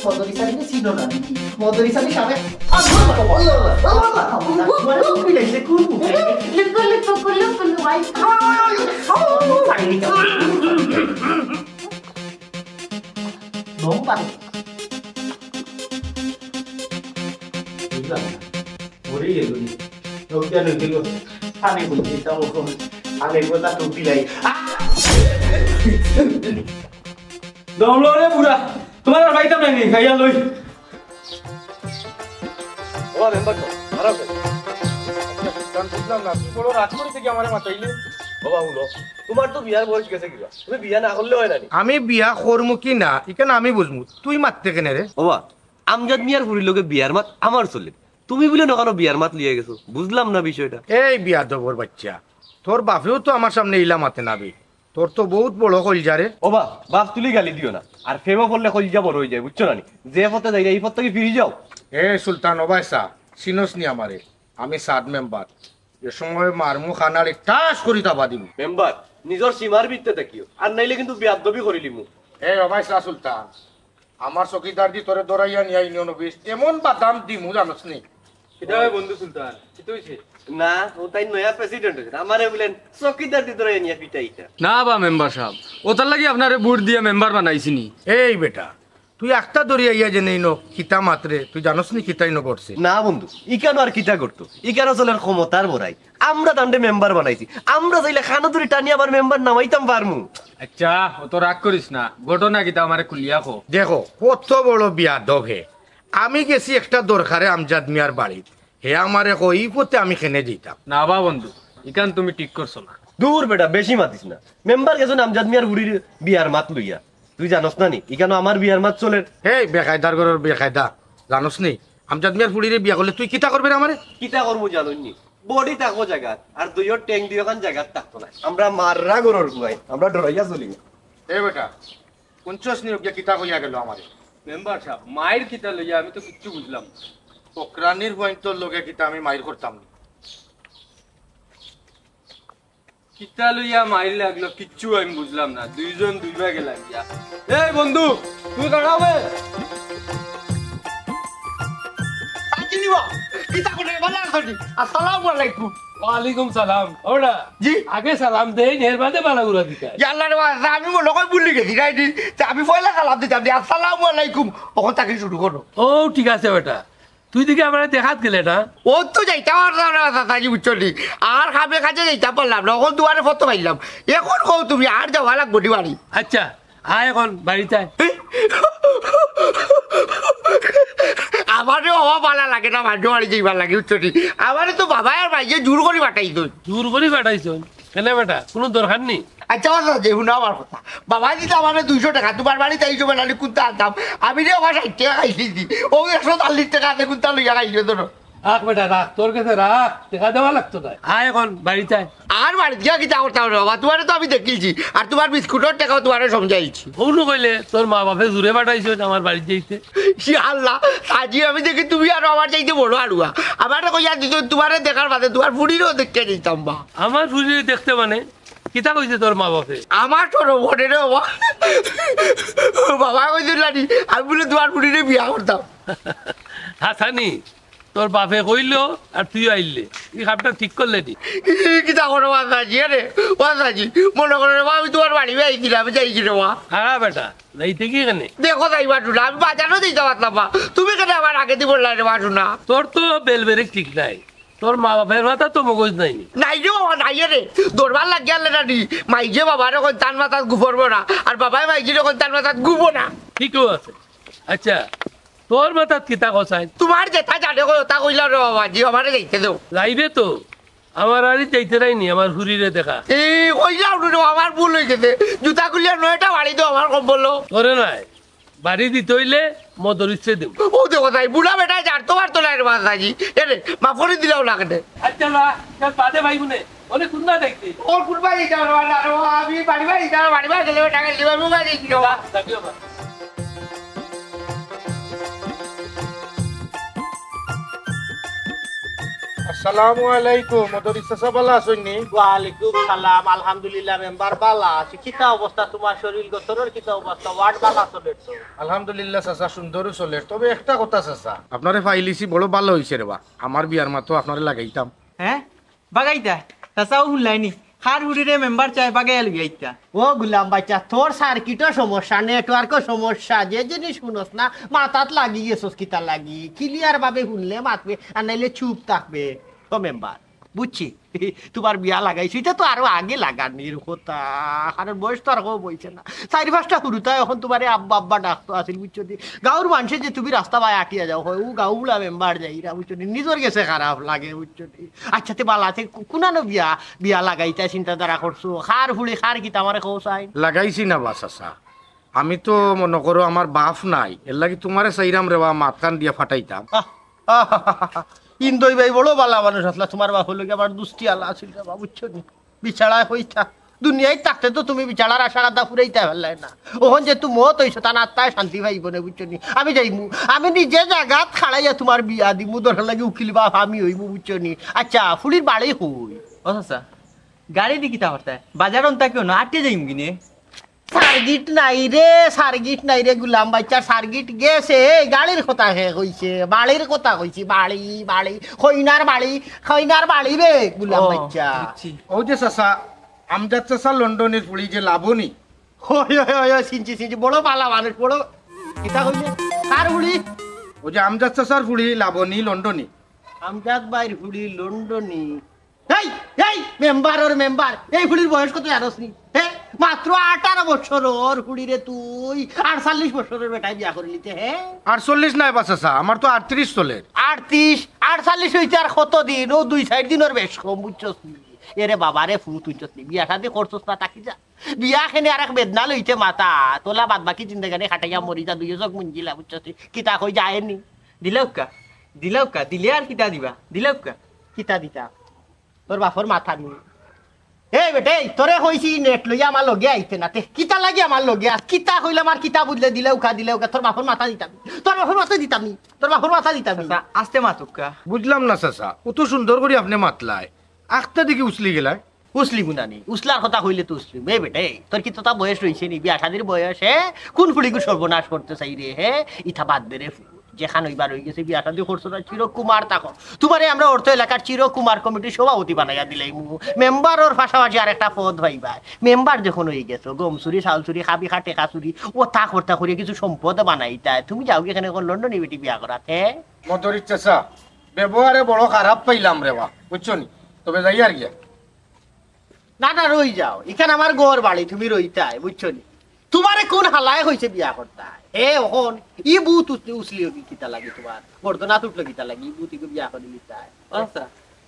মদরিসা দিকে ছিল না নাকি? মদরিসা দিকে সামনে। আল্লাহ, আল্লাহ, আল্লাহ, আল্লাহ। তোমার কোন বিলাইছে? কোন? লুকু, লুকু, কুলু, কুলু, ভাই। ওই, ওই, ওই, ওই, ওই, ওই। দম পারে। বুঝলাম না। মরে গেল নি। লোক কেন গেল? পানি বলতে তাও ওখানে। পানির কথা টুপি লাই। আহ! দম লও রে বুড়া। তোমার আর পাইতাম নাই নি, খাইয়া লই। ওবা মেম্বার তো, খারাপ হয়ে গেল। কারণ বুঝলাম না, তুই বড় রাগ করে থেকে আমার মাথায় ইলে। বাবা, হুনো, তোমার তো বিয়ার বয়স গেছে কিবা? তুমি বিয়া না করলে হয় না নি? আমি বিয়া করমু কি না, ইখান আমি বুঝমু, তুই মাততে কেনে রে? ওবা, আমজাদ মিয়ার ফুড়ির লগে বিয়ার মাত আমার চলে। তুমি বুলে নখানো বিয়ার মাত লইয়া গেছো, বুঝলাম না বিষয়টা। এই বিয়াদবর বাচ্চা, তোর বাপেও তো আমার সামনে ইলা মাতে না বে। তোর তো বউত বড় কইলজা রে। ওবা, বাপ তুলি গালি দিও না। আর প্রেমো পড়লে কইলজা বড় অই যায়, বুঝছো না নি? যে পথে যাইরায়, ই পথ থাকি ফিরি যাও। এ সুলতান, ওবায় চা, চিনস নি আমারে? আমি সাদ মেম্বার। এ সময় মারমু খানারে ঠাস করি তাবা দিমু। মেম্বার, নিজর সীমার ভিতরে থাকিও, আর নাইলে কিন্তু বেয়াদবি করিলিমু। এ ওবায় চা সুলতান, আমার চকিদারদি তোরে ধরাইয়া নিয়া ইউনিয়ন অফিস এমন বাদাম দিমু জানোস নি? কিতা অয় বন্ধু সুলতান, কিতা অইছে? না, ও তাই নয়া প্রেসিডেন্ট অইছে। আমারে বুলেন চকিদারদি ধরাইয়া নিয়া পিটাইতা। না বা মেম্বার সাব, অতার লাগি আপনারে ভোট দিয়া মেম্বার বানাইছি নি। এই বেটা, তুই একটা ধরিয়া ইয়া যে নেই ন, কিতা মাতরে, তুই জানোস নি কিতা ইনো করছে? না বন্ধু, ইখানো আর কিতা করতো? ইখানো চলের ক্ষমতার বড়াই। আমরা তানরে মেম্বার বানাইছি, আমরা চাইলে খানো ধরি টানি আবার মেম্বার নামাইতাম পারমু। আচ্ছা, অত রাগ করিস না, ঘটনা কিতা আমারে খুলিয়া ক। দেখো, কত বড় বিয়াদব হে। আমি গেছি একটা দরকারে আমজাদ মিয়ার বাড়িত, হে আমারে কয়, "ই পথে আমি কেনে যাইতাম?" না বা বন্ধু, ইখান তুমি ঠিক করছো না। দূর বেটা, বেশি মাতিস না। মেম্বার গেছইন আমজাদ মিয়ার ফুড়ির বিয়ার মাত লইয়া। তুই জানোস না নি, ইখানো আমার বিয়ার মাত চলের। এই বেকায়দার ঘরর বেকায়দা, জানোস নি? আমজাদ মিয়ার ফুড়িরে বিয়া করলে তুই কিতা করবে রে আমারে? কিতা করমু জানোস নি? বডি থাকবো জাগাত, আর দুইও ঠেং দুইওখান জাগাত থাকতো না। আমরা মাররা ঘরর ফুয়াইন, আমরা ডরাইয়া চলি না। এ বেটা, হুনছস নি অগিয়া কিতা কইয়া গেল আমারে? মেম্বার সাব, মাইর কিতা লইয়া আমি তো কিচ্ছু বুঝলাম না। ফকরানির ফুয়াইন্তর লগে কিতা আমি মাইর করতাম নি? কিতা লইয়া মাইর লাগলো, কিচ্ছু আমি বুঝলাম না। দুইজন দুই ভাগে লাগিয়া। এই বন্ধু, তুই কাড়া বে। কিতা করে? ভালা আছো নি? আসসালামু আলাইকুম। ওয়ালাইকুম সালাম। ওরা জি। আগে সালাম দেইন, এর বাদে বালা গুরা দিতা। ইয়াল্লা রে বাবা, আমি মনে কয় ভুলি গেছি, রাইট? তা আমি পয়লা সালাম দিতাম নি, "আসসালামু আলাইকুম।" অখন থাকি শুরু করো। ও, ঠিক আছে বেটা। তুই দেখি আমারে দেখাত গেলে না? ও তো যাইতাম পারলাম না, চাচাজি, বুঝছো নি? আর কামে কাজে যাইতাম পারলাম না, অখন দুয়ারে ফতো পাইলাম। অখন কও তুমি, আর যাওয়া লাগবো নি বাড়ি? আচ্ছা, আয় অখন বাড়িত আয়। আমারে অবা ভালা লাগে না, মানষর বাড়ি যাইবার লাগি, বুঝছো নি? আমারে তো বাবায় আর ভাইয়ে জোর করি পাঠাইছইন। জোর করি পাঠাইছইন? কেনে বেটা, কুনু দরকার নি? আচ্ছা, আচ্ছা, যে হুনো আমার কথা। বাবায় দিতা আমারে দুইশো টেকা, তুমার বাড়িত আইছো বেটা নি, কুনতা আনতাম? আমি রে আমার ষাইট টেকা খাইছি দি। অউ একশো চল্লিশ টেকা আছে, কুনতা লইয়া খাইছো ধরো। রাখ বেটা, রাখ, তোর গেছে রাখ, টেকা দেওয়া লাগতো নায়। আয় অখন বাড়িত আয়। আর বাড়িত গিয়া কিতা করতাম রে বাবা? তুমারে তো আমি দেখিলছি, আর তুমার বিস্কুটর টেকাও তুমারে সমঝাইছি। অউ নু কইলে তোর মা বাপে জোরে পাঠাইছইন আমার বাড়িত যাইতে। ইয়া আল্লা, আজি আমি দেখি তুমি আরো আমার চাইতে বড় হারুয়া। আমারে কইয়া দিছো, তুমারে দেখার বাদে তুমার ফুড়িরেও দেখিয়া যাইতাম বা। আমার ফুড়িরে দেখতে মানে? কিতা কইছে তোর মা বাপে? আমার তো রবটে রে বাবা। বাবা কইছিল না নি, আমি বলে তোমার ফুড়িরে বিয়া করতাম। হাসানি, তোর বাপে কইলো আর তুই আইলে, এই কামটা ঠিক করলে নি? ই কিতা করো বাসাজি রে? বাসাজি, মনে করো রে বা, আমি তোমার বাড়ি আইছিলাম, আমি যাই কি রে বা? খারাপ বেটা, যাইতে কি এখানে? দেখো যাই বাটু না, আমি বাজারও দিতে পারতাম না। তুমি কেন আমার আগে দিব না রে বাটু না? তোর তো বেল বেরেক ঠিক নাই, তোর মা বাপের মাথা তো মগজ নাই নি। নাই রে বাবা, নাই রে। দরবার লাগিয়া আনলে না নি। মাইজে বাবার এখন তার মাথাত গুবরবো না, আর বাবায় মাইজির এখন তার মাথাত গুবো না। ঠিকও আছে। আচ্ছা, তোর মাথাত কিতা কসাই? তোমার যেটা জানে কই, ওটা কইলাম রে বাবা, জি, আমারে যাইতে দাও। যাইবে তো, আমার আরি যাইতে রাইনি, আমার হুরিরে দেখা। এই কইলাম রে, আমার ভুল হয়ে গেছে। জুতা খুলিয়া নয়টা বাড়ি দাও, আমার কম বললো। করে নাই, বাড়ি দিতে হইলে মদরিসে দেব। ও দেখো তাই, বুড়া বেটায় জানতো পারতো না রে বাবা, সাজি। এ রে, মাফ করে দিলাও না কেনে? আচ্ছা না, চল বাদে ভাই গুনে, অনেক কুন্না দেখতে। ওর কুরবানি যাওয়ার বাবা, আর ও আমি বাড়ি বাড়ি যাওয়ার বাড়ি বাড়ি গেলে বেটা গেলে আমি বাড়ি গেলে বাবা। যা, যা, যা, যা। আসসালামু আলাইকুম, মদরিস চাচা, ভালা আছইন নি? ওয়ালাইকুম সালাম, আলহামদুলিল্লাহ মেম্বার, ভালা আছি। কিতা অবস্থা তোমার শরীর গতরর, কিতা অবস্থা? ওয়ার্ড ভালা চলের তো? আলহামদুলিল্লাহ চাচা, সুন্দরও চলের। তবে একটা কথা চাচা, আপনারে পাইলিছি বড় ভালা হইছে রে বা। আমার বিয়ার মাতো আপনারে লাগাইতাম। হ্যাঁ? বাগাইতা? চাচাও হুনলাইনি। কার হুড়িরে মেম্বার চায় বাগাইয়া লই আইতা। ও গুলাম বাচ্চা, তোর সার্কিটও সমস্যা, নেটওয়ার্কও সমস্যা, যে জিনিস হুনস না, মাথাত লাগি গেছস কিতা লাগি? ক্লিয়ার ভাবে হুনলে মাতবে, আর নাইলে চুপ থাকবে। ও মেম্বার, বুঝছি, তোমার বিয়া লাগাইছি, ইটা তো আরো আগে লাগানির কথা, কারণ বয়স তো আর কম হইছে না। চারি পাঁচটা হুরুতায় এখন তোমারে আব্বা আব্বা ডাকতো আছিল, বুঝছো নি? গাঁওর মানষে যে তুমি রাস্তা বায় আটিয়া যাও, হয় ও গাঁওবুড়া মেম্বার যাইরা, বুঝছো নি? নিজর গেছে খারাপ লাগে, বুঝছো নি? আচ্ছা, তে বালা আছে, কু-, কুনানো বিয়া, বিয়া লাগাইতা চিন্তাধারা করছো? কার ফুড়ি, কার কিতা আমারে কও চাই? লাগাইছি না বা চাচা, আমি তো মনো করো আমার বাফ নাই, এর লাগি তোমারে চাইরাম রে বা, মাতখান দিয়া ফাটাইতাম। আহ, আহ, ইন্দই ভাই বড় বালা মানুষ আসলা, তোমার বাফর লগে আমার দুস্তি আলা আছিল রে বা, বুঝছো নি? বিচারায় হইতা, দুনিয়ায় থাকতে তো তুমি বিচারার আশা কাদা ফুরাইতা পারলাই না। ওখান যে তুমি মত হইছো, তান আত্মায় শান্তি পাইব না, বুঝছো নি? আমি যাইমু, আমি নিজে জাগাত খাড়াইয়া তোমার বিয়া দিমু, দরকার লাগে উকিল বাফ আমি হইমু, বুঝছো নি? আচ্ছা, ফুড়ির বাড়ি কই? ও চাচা, গাড়ি দি কিতা করতে? বাজার অন্তা কেউ না, আটে যাইম কিনে? সার্কিট নাই রে, সার্কিট নাই রে, গুলাম বাচ্চা, সার্কিট গেছে। এই গাড়ির কথা হে কইছে, বাড়ির কথা কইছি, বাড়ি, বাড়ি, কইনার বাড়ি, কইনার বাড়ি বে, গুলাম ও, বাচ্চা। বুঝছি। ওই যে চাচা, আমজাদ চাচা লন্ডনের ফুড়ি যে লাবণী। ওই, ওই, ওই, ওই, চিনছি, চিনছি, বড় বালা মানুষ, বড়। কিতা কইলে? কার ফুড়ি? ওই যে আমজাদ চাচার ফুড়ি লাবণী লন্ডনী। আমজাদ ভাইর ফুড়ি লন্ডনী। এই, এই, মেম্বার ওর মেম্বার, এই ফুড়ির বয়স কত জানোস নি? হ্যাঁ, মাত্র আঠারো বছর ওর ফুড়ি রে তুই, আটচল্লিশ বছরের বেটায় বিয়া করে নিতে, হ্যাঁ? আটচল্লিশ নাই বা চাচা, আমার তো আটত্রিশ চলের। আটত্রিশ, আটচল্লিশ হইতে আর কত দিন? ও দুই চাইর দিনর বেশ কম, বুঝছস নি? এরে বাবা রে, ফুত হইছস নি? বিয়া শাদি করছস না, থাকি যা। বিয়া খেনে আর এক বেদনা লইতে মাথা, তোলা বাদ বাকি জিন্দেগানি খাটাইয়া মরি যা, দুই চোখ মুঞ্জিলা, বুঝছস নি? কিতা কই যায় নি? দিলাউক্কা, দিলাউক্কা, দিলে আর কিতা দিবা? দিলাউক্কা। কিতা দিতা? তোর বাফর মাথা নি। এই বেটে, এই তোরে কইছি নেট লইয়া আমার লগে আইতে না, তে কিতা লাগি আমার লগে আস? কিতা কইলাম আর কিতা বুঝলে? দিলাউক্কা, দিলাউক্কা, তোর বাফর মাথা দিতাম নি, তোর বাফর মাথা দিতাম নি, তোর বাফর মাথা দিতাম নি। চাচা, আস্তে মাতুক্কা। বুঝলাম না চাচা, অত সুন্দর করি আপনে মাতলায়, আখতা দেখি উছলি গেলায়। উছলি বুনানি, উছলার কথা কইলে তো উছলি। এ বেটে, এই তোর কিতা বয়স রইছে নি? বিয়া শাদির বয়স, হে? কোন ফুড়িগু সর্বনাশ করতে চাই রে, হে? ইতা বাদ দে রে ফুত। যেখান অইবার অই গেছে, বিয়া শাদি করছো না, চিরকুমার থাকো। তোমারে আমরা অর্থ এলাকার চিরকুমার কমিটির সভাপতি বানাইয়া দিলাইমু। মেম্বারর পাশাপাশি আর একটা পদ পাইবায়। মেম্বার যখন অই গেছো, গম চুরি, চাউল চুরি, খাবি খা, টেকা চুরি, ও তা করতা করিয়া কিছু সম্পদ বানাইতায়। তুমি যাওগি কেনে অখন লন্ডনী বেটি বিয়া করাত, হে? মদরিস চাচা, ব্যবহারে বড় খারাপ পাইলাম রে বা, বুঝছো নি? তবে যাইয়ার গিয়া। না, না, রই যাও। ইখান আমার ঘর বাড়ি, তুমি রইতায়, বুঝছো নি? তোমারে কোন হালায় কইছে বিয়া করতায়? হে, অখন ই ভূত উছলি, উছলি কিতা লাগি তোমার? গর্দনাত উঠলো কিতা লাগি? ই ভূত ইগু বিয়া করি নিতায়। আচ্ছা,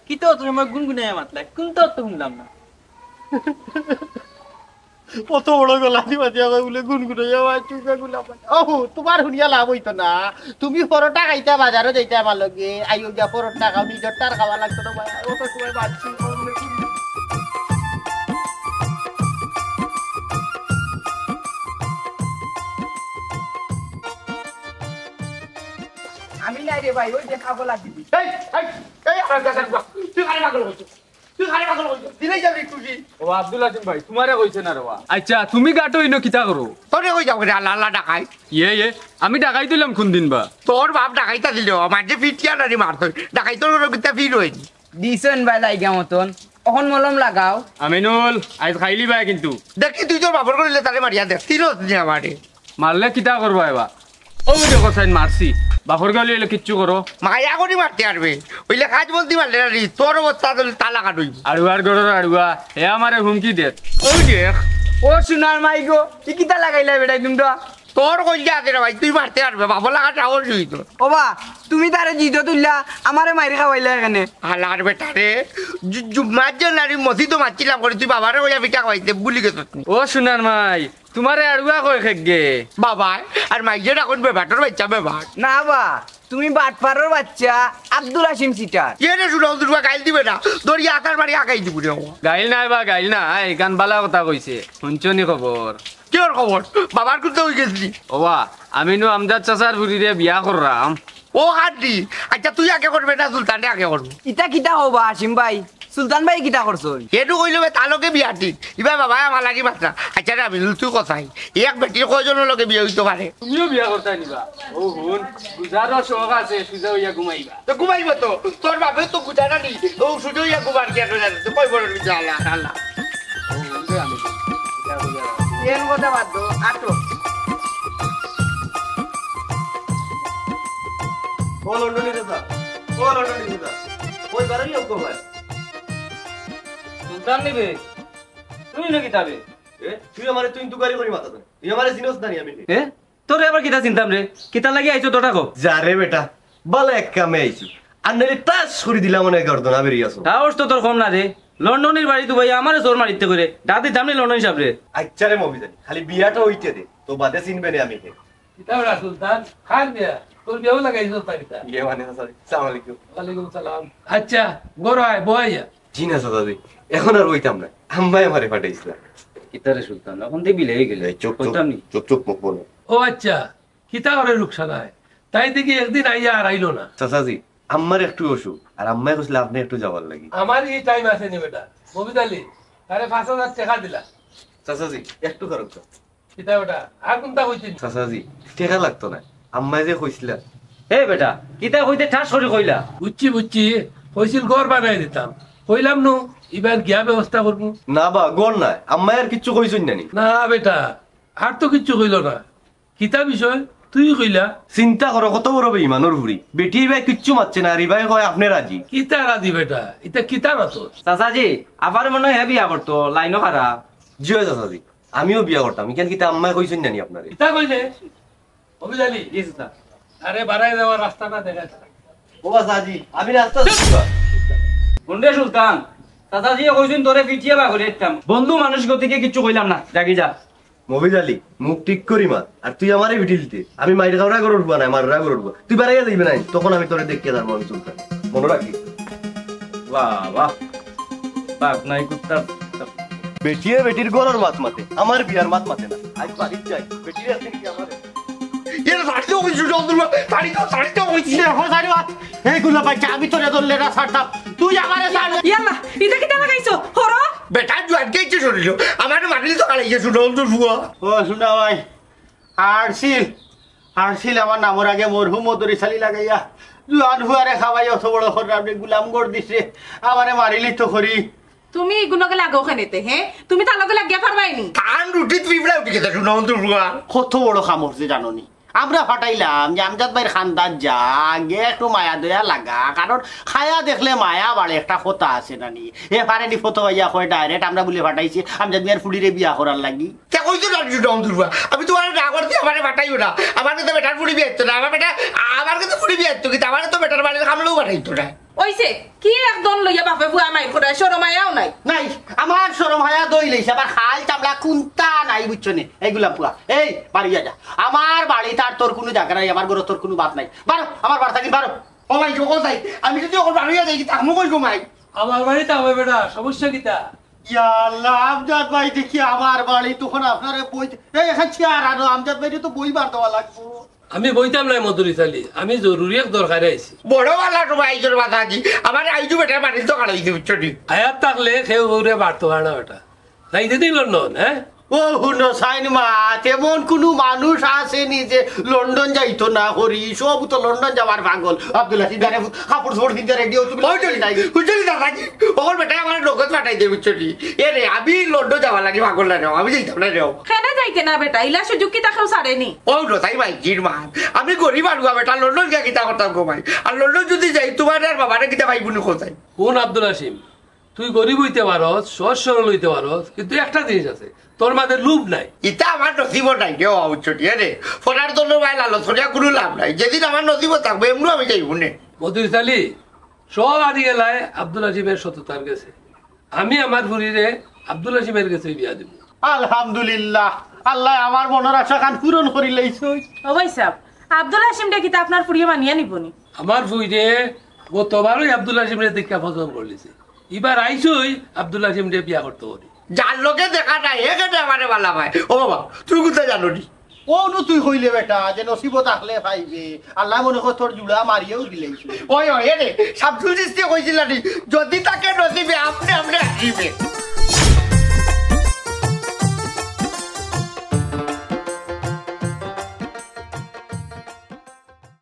কিতা তুমি আমার গুনগুনাইয়া মাতলায়? কোনটা তো শুনলাম না। কত বড় গলা দি মাতিয়া কয় বুলে গুনগুনাইয়া মাতলায়, চুকা গুলা মাতলায়। ওহো, তোমার শুনিয়া লাভ অইতো না। তুমি পরোটা খাইতা, বাজারো যাইতা আমার লগে, আইও গিয়া পরোটা খাও, নিজরটার খাওয়া লাগতো না ভাই। অত সময় বাড়ছি। আমি নাই রে ভাই, ওই যে খাবো লাগি। এই, এই, এই, আমার কাছে আসবা। তুই কারে পাগল করছিস? তুই খালি পাগল কইছস, দিলাই যাবি তুই। ও আব্দুল হাসিম ভাই, তুমারে কইছে না রে বা। আইচ্ছা, তুমি গাটো ইনো কিতা করো? তোরে কই যাও রে, আল্লাহ আল্লাহ ডাকাই। ইয়ে, ইয়ে, আমি ডাকাইত অইলাম কুনদিন বা? তোর বাপ ডাকাইতা দিল, মাঝে ফিটিয়া নারি মারতো। ডাকাইতর ঘরো কিতা ফির অইনি। দিছইন ভাই লাইগা মতন, অখন মলম লাগাও। আমিনুল, আইজ খাইলি ভাই কিন্তু। দেখি তুই তোর বাপর ঘরো তারে মারিয়া দেখ, তিন দিন আমারে। মারলে কিতা করবা এবা? ও দেখো সাইন মারছি। বাপর ঘরো অইলে কিচ্ছু করো। মায়া করি মারতে পারবে। অইলে কাজ বলতে পারলে না রে, তোর অবস্থা তো তালা কাটুই। আড়ুয়ার ঘরর আড়ুয়া, হে আমারে হুমকি দের। ওই দেখ। ও সোনার মাই গো, ই কিতা লাগাইলা বেটায় তুমরা? তোর কইলে আছে রে ভাই, তুই মারতে পারবে, বাপর লাগা সাহস অইতো। ও বা, তুমি তারে জিদো তুললা, আমারে মাইর খাওয়াইলা এখানে। হালার বেটা রে, জু-, জু-, মারছে না রে, মসজিদো মারছিলাম করে, তুই বাবারে কইয়া পিঠা খাওয়াইতে ভুলি গেছস নি? ও সোনার মাই, তুমারে আড়ুয়া কয় খেগে? বাবা, আর মাইজের এখন বেবাটর বাচ্চা বেবাট। না বা, তুমি বাটপারর বাচ্চা, আব্দুল হাসিম চিটার। এ রে, শুনো, দুর্বা গাইল দিবে না। দরিয়া আতার মারি আগাই দিব রে। গাইল নাই বা, গাইল নাই, ইখান বালা কথা কইছে। হুনছো নি খবর? কিওর খবর? বাবার কুন্তা অই গেছলি? ওবা, আমি নু আমজাদ চাচার ফুরিরে বিয়া কররাম। ও হাদি, আইচ্ছা, তুই আগে করবে না, সুলতানে আগে করবো? ইতা কিতা কও বা হাসিম ভাই? সুলতান ভাই কিতা করছইন? এটু কইলো বে, তার লগে বিয়া ঠিক। ইবার বাবায় আমার লাগি মাতরা। আইচ্ছা রে, আমি তুই কথাই, এক বেটির কয়জনর লগে বিয়া অইতো পারে? তুমিও বিয়া করতায় নি বা? ও হুন, গুজারো শখ আছে, সুজা অইয়া ঘুমাইবা। তো ঘুমাইবো তো, তোর বাপে তো গুজারা নি, ও সুজা অইয়া ঘুমার কি আর জানে, তো কই বড় বিচার আল্লাহ, আল্লাহ। ও হুন রে, আমি এর কথা বাদ দাও, আটো। ও লন্ডনী দাদা, ও লন্ডনী দাদা, কই বারোই অক্টোবর? সুলতান নিবে, তুই না কিতাবে? এ, তুই আমারে তুই তুকারি করি মাতা, তুই আমারে চিনস না নি আমি? এ, তোরে আবার কিতা চিনতাম রে? কিতা লাগি আইছো তোটা কো? যা রে বেটা, বালা এক কামে আইছো। আর নাইলে টাস করি দিলাম মনে গর্দনা বেরিয়ে আসো। সাহস তো তোর কম না রে। লন্ডনীর বাড়ি তো ভাই আমারে চোর মারিতে করে। ডাক দিতাম নি লন্ডনী সাবরে। আইচ্ছা রে মফিজ আলী, খালি বিয়াটা অইতে দে, তো বাদে চিনবে নে আমি কে। কিতা ওরা সুলতান? খান বিয়া, তোর বিয়াও লাগাইছো তাই কিতা? ইয়ে মানে স্যার, আসসালামু আলাইকুম। ওয়ালাইকুম সালাম। আইচ্ছা, ঘরো আয়, বয় যা। জি না চাচাজি, এখন আর অইতাম না, আম্মায় আমারে পাঠাইছিলা। কিতা রে সুলতান, এখন তো বিলাই গেলে। এই চুপ, চুপ, কইতাম নি? চুপ, চুপ, মুখ বন্ধ। ও আইচ্ছা, কিতা করে রুকসানায়? তাই দেখি একদিন আইয়া আর আইলো না। চাচাজি, আম্মার একটু অসুখ, আর আম্মায় কইছিলা আপনে একটু যাওয়ার লাগি। আমার ই টাইম আছে নি বেটা। মফিজ আলী, তারে পাঁচ হাজার টেকা দিলা। চাচাজি, একটু খারাপ তো। কিতা বেটা, আর কুন্তা কইছি নি? চাচাজি, টেকা লাগতো না, আম্মায় যে কইছিলা। এ বেটা, কিতা কইতে ঠাস করি কইলা? বুঝছি, বুঝছি, কইছিল ঘর বানাই দিতাম। কইলাম নু, ইবার গিয়া ব্যবস্থা করমু। না বা, ঘর নায়, আম্মায় আর কিচ্ছু কইছইন না নি? না বেটা, আর তো কিচ্ছু কইলো না। কিতা বিষয়? তুই কইলা? চিন্তা করো, কত বড় বেইমানর ফুরি। বেটি ইবায় কিচ্ছু মাতছে না, আর ইবায় কয় আপনে রাজি। কিতা রাজি বেটা? ইতা কিতা মাতো? চাচাজি, আবার মনে হয় হে বিয়া করতো, লাইনও খারাপ। জি অয় চাচাজি, আমিও বিয়া করতাম। ইখান কিতা আম্মায় কইছইন না নি আপনারে? কিতা কইলে? মফিজ আলী? জি চাচা। আরে বাড়াই যাওয়ার রাস্তাটা দেখা যায়। ও চাচাজি, আমি রাস্তা হুনরে সুলতান, চাচাজি কইছইন তোরে পিটিয়ে বা করে দিতাম। বন্ধু মানুষ গতিকে কিচ্ছু কইলাম না, জাগি যা। মফিজ আলী, মুখ ঠিক করি মাত। আর তুই আমারে পিটিলিতে, আমি মাইর খাওরা গরুর ফুয়া নায়, মাররা গরুর ফুয়া। তুই বাড়াইয়া যাইবে নাই, তখন আমি তোরে দেখিয়া যাবো আমি সুলতান। মনে রাখি। বাহ, বাহ। বাপ নাই কুত্তা। বেটিয়ে বেটির ঘরর মাত মাতে, আমার বিয়ার মাত মাতে না। আজ বাড়িত যাই, বেটিয়ে একদিন কি আমার এরে ছাড়ি দেও কইছি, জলদুর মা, ছাড়ি দেও, ছাড়ি দেও কইছি। এ, হো, ছাড়ি মাত। এই গুলা বাইচ্চা, আমি তোরে ধরলে না ছাড়তাম। তুই আমারে ছাড়। ইয়াল্লা, ইটা কিতা লাগাইছো? হরো। বেটা, জুয়ান কে ইচ্ছে শরীর। আমারে মারিল তো কালাই গেছো, জলদুর ফুয়া। ও, শুনা ভাই। আরশিল, আরশিল আমার নামর আগে মরহুম মদরি সালি লাগাইয়া। জুয়ান ফুয়ারে খাওয়াই অত বড় করলাম রে, গুলাম গড় দিস রে। আমারে মারিলি তো করি। তুমি ইগুর লগে লাগো কেনেতে, হে? তুমি তার লগে লাগিয়া পারবায় নি? তান রুটিত পিঁপড়া উঠি গেছে, শুনো, অন্তর ফুয়া। কত বড় কাম করছে জানো নি? আমরা ফাটাইলাম যে আমজাদ ভাইর খান্দাত যা, আগে একটু মায়া দয়া লাগা, কারণ খায়া দেখলে মায়া বাড়ে, একটা কথা আছে না নি? হে পারে নি ফটো ভাইয়া কয় direct আমরা বুলে ফাটাইছি আমজাদ মিয়ার ফুড়িরে বিয়া করার লাগি। তে কইতো না কিছু, শুনো, অন্তর ফুয়া। আমি তুমারে না করছি, আমারে ফাটাইও না। আমার কাছে বেটার ফুড়ি বিয়া দিত না, আমার বেটা, আমার কাছে ফুড়ি বিয়া দিত, কিন্তু আমারে তো বেটার বাড়ির কামলাও ফাটাইতো না। অইছে, কি একদল লইয়া বাপে ফুয়া মাইর করে, শরম হায়াও নাই। নাই, আমার শরম হায়া দই লইছে, আবার খাল চামড়া কুন্তা নাই, বুঝছো নি? এইগুলা ফুয়া, এই, বাড়িয়া যা। আমার বাড়িত আর তোর কুনু জাগা নাই, আমার ঘরো তোর কুনু বাত নাই। বারো, আমার বাড়ি থাকি বারো। ও ভাই, ও যাই, আমি যদি অখন বাড়িয়া যাই, কি থাকমু কই গো মাই? আমার বাড়িত আমার বেটা, সমস্যা কিতা? ইয়া আল্লাহ, আমজাদ ভাই দেখি আমার বাড়ি, তখন আপনারে বইতে, এই, এখান চেয়ার আনো, আমজাদ ভাইরে তো বইবার দেওয়া লাগবো। আমি বইতাম নায় মদরিছ আলী, আমি জরুরি এক দরকারে আইছি। বড় বালা তোমার আইজর বাতাজি, আমার আইজু বেটা বাড়ির তো কাটাইছে, বুঝছো নি? আয়াত থাকলে কেউ বউরে বাড়তো পারে না বেটা। যাইতে দিন লন্ডন, হ্যাঁ? ও হুনো সাইন মা, তেমন কুনু মানুষ আছেনি যে লন্ডন যাইতো না করি, সব তো লন্ডন যাওয়ার পাগল। আব্দুল হাসিম জানে কাপড় চোপড় কিনতে রেডি হতো, ওই চলি নাই। বুঝলি দাদাজি, ওর বেটা আমার নগদ পাঠাই দে, বুঝছো নি? এ রে, আমি লন্ডন যাওয়ার লাগি পাগল না রে, আমি যাইতাম না রে। কেনে যাইতে না বেটা, ইলা সুযোগ কিতা কেউ ছাড়েনি? ও নো, তাই ভাই, জির মা, আমি গরিব আড়ুয়া বেটা, লন্ডন গিয়া কিতা করতাম গো ভাই? আর লন্ডন যদি যাই, তোমার আর বাবারে কিতা ভাই বোন কোথায়? কোন আব্দুল হাসিম? তুই গরিব হইতে পারস, সহজ সরল হইতে পারস, কিন্তু একটা জিনিস আছে, তোর মাঝে লোভ নাই। ইতা আমার নসিবও নাই রে, ও বুঝছো নি রে। ফোনার জন্য ভাই লালচ করিয়া কোনো লাভ নাই। যেদিন আমার নসিবও থাকবো, এমনও আমি যাইব নে। মদরিছ আলী, সব হারি গেলায় আব্দুল হাসিমের সততার গেছে। আমি আমার ফুরিরে আব্দুল হাসিমের গেছে বিয়া দিব। আলহামদুলিল্লাহ, আল্লাহ আমার মনের আশা খান পূরণ করি লাইছই। ও ভাই সাহেব, আব্দুল হাসিম রে কিতা আপনার ফুরিয়ে মানিয়া নিব নি? আমার ফুরিয়ে গতবারই আব্দুল হাসিমরে দেখা পছন্দ করলিছে, এবার আইছই আব্দুল হাসিমরে বিয়া করতে করি। যার লগে দেখা নাই, এখানে আমারে বালা ভাই। ও বাবা, তুই কোথায় জানো নি? ও নু তুই কইলে বেটা, যে নসিবত থাকলে পাইবে। আল্লাহ মনে কর তোর জুড়া মারিয়েও দিলেই। ওই, ওই, এ রে, শামসুল চিস্তি কইছিল নি, যদি তাকে নসিবে আপনি, আপনি আসিবে।